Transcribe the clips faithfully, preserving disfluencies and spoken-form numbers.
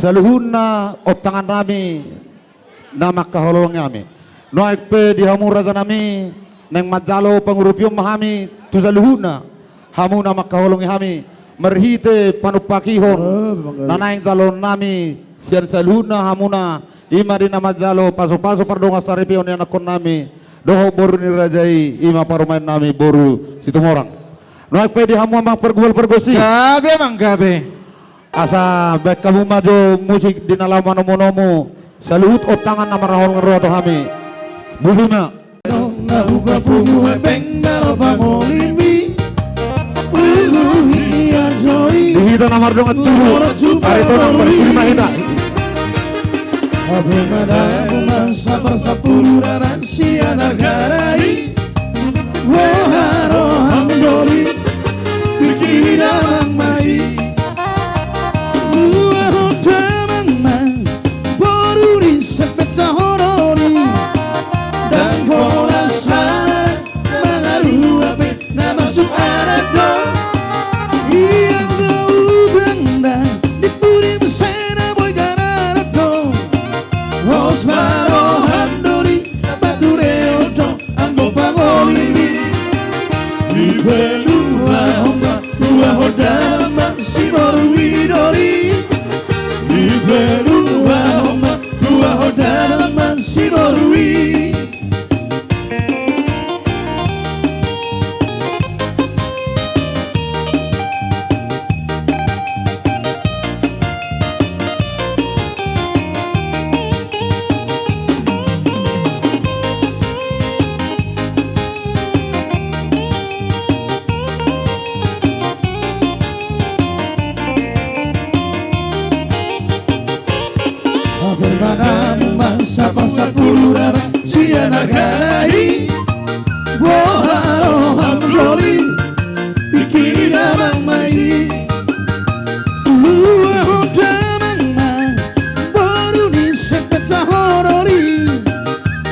saluhutna ontangan nami na mangkaholongi hami. Nuaeng pe di hamu raja nami, naeng manjalo pangurupion ma hami tu saluhutna hamu na mangkaholongi hami, marhite panumpakihon na naeng jaloon nami sian saluhutna hamuna, i ma di na manjalo pasupasu pardongan saripeon ni anakkon nami dohot boru ni raja i, i ma parumaen nami boru Situmorang. Nuaeng pe di hamu amang pargual pargonsi. Gabe amang gabe. Asa baen hamu ma jo musik di na laho manomunomu saluhut ontangan na marhaholongan roha tu hami. Buli ma. Di hita na mardongan tubu, Aritonang, buli ma hita. Hape ma damang sampulu damang sian arga i. Boha roham doli, pingkiri damang ma i. Boha ho damang ma, boru ni sempet tahonoli. Ndang pola sala mangaruape na masuk adat do. Ia anggo utang ndang di pudi muse na boi gararan do. Hos ma roham doli, paturehon do anggo pangolimi. Dipaluahon ma, luahon damang siboru i doli. Dipaluahon ma, luahon damang siboru i. Hape ma damang sampulu damang sian arga i. Boha roham doli, pingkiri damang ma i. Luahon damang ma, boru ni sempet tahonoli.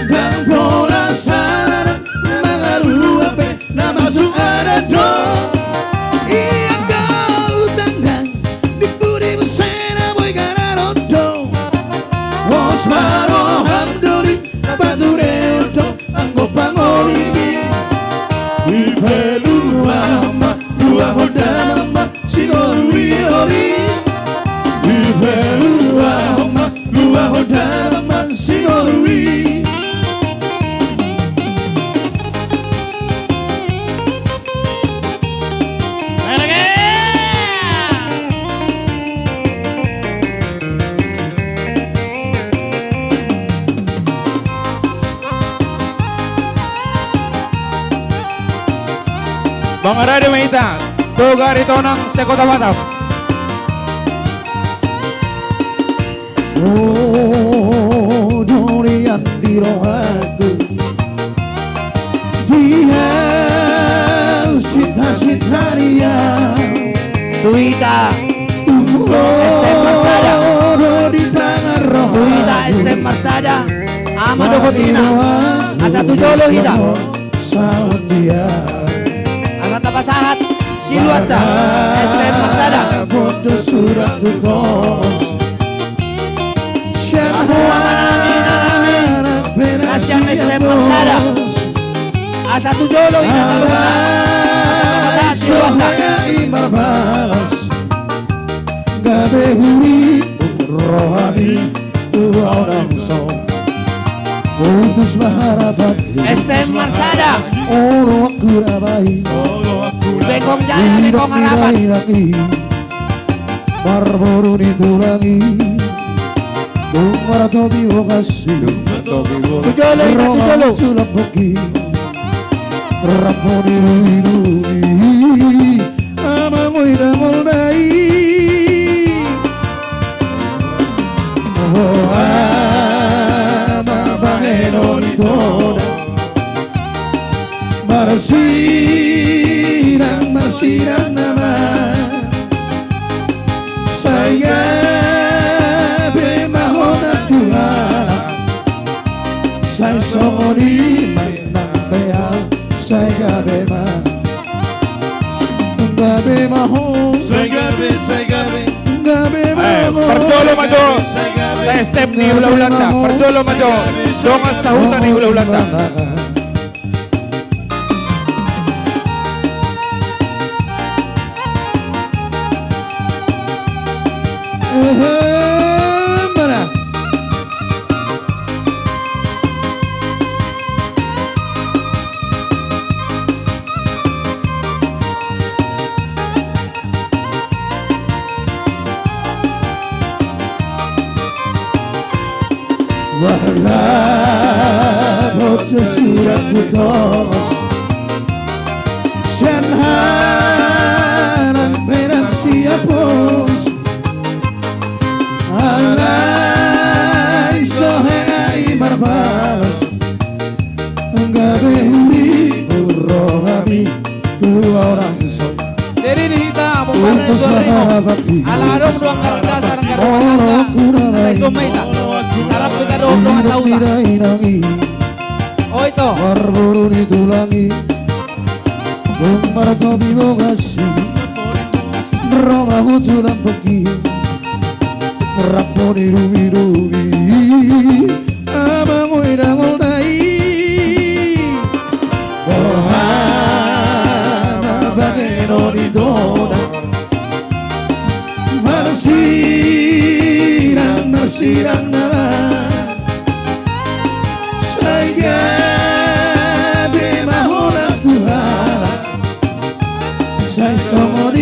Ndang pola sala mangaruape na masuk adat do. Ia anggo utang ndang di pudi muse na boi gararan do. Hos ma roham doli, paturehon do anggo pangolimi. Dipaluahon ma, luahon damang ma siboru i doli. Dipaluahon ma, luahon damang ma siboru i. Mangarade ma hita, Toga Aritonang se-Kota Batam. O dolian di rohaku, di hau sinta-sinta dia. Tu hita S T M Marsada. Tu hita S T M Marsada, ama dohot ina, asa tu jolo hita. Asa tapasahat siluanta S T M Marsada. Ahu ama nami ina nami, na sian S T M Marsada. Asa tu jolo ina saluhutna. Tapasahat siluanta. Gabe huri rohani tu ahu nangso. Putus ma harapan. S T M Marsada. Olo angku na bahi. Bengkong jala bengkong harapan. Marboru ni tulang i. Tung martopi bokasi. Tu jolo ina, tu jolo. Rambu ni rui-rui. Amang oi damang na i. O ama bahenon i tona. Marsinang, marsinang nama. Sai gabe ma ho na tulang. Sai songon i ma nang pe ahu. Sai gabe ma. Gabe ma ho. Sai gabe, sai gabe. Gabe ma ho. Parjolo ma jo, side step ni hulahulanta. Parjolo ma jo, dongan sahuta ni hulahulanta. Ehe, mana? Warna bojo surat putos, sian hanan penan siapos, alai so hea i marbalos. Gabe huribur rohami tu orang so. Jadi di hita, bukan dari Tuan Rimo. Ala adong doang karang dasar, karang rumah tangga. Sai soma hita. Tarap hita doang doang sauta. Oh, ito. Marboru ni tulangi. Dung martopi bogasi. Roma hutu dan pegi. Rapo ni rugi-rugi. Amang oi dangol dai. Boha na bagen on i toda. Marsirang, marsirang na ra. Sai gabe ma holan tu halak. Sai songon i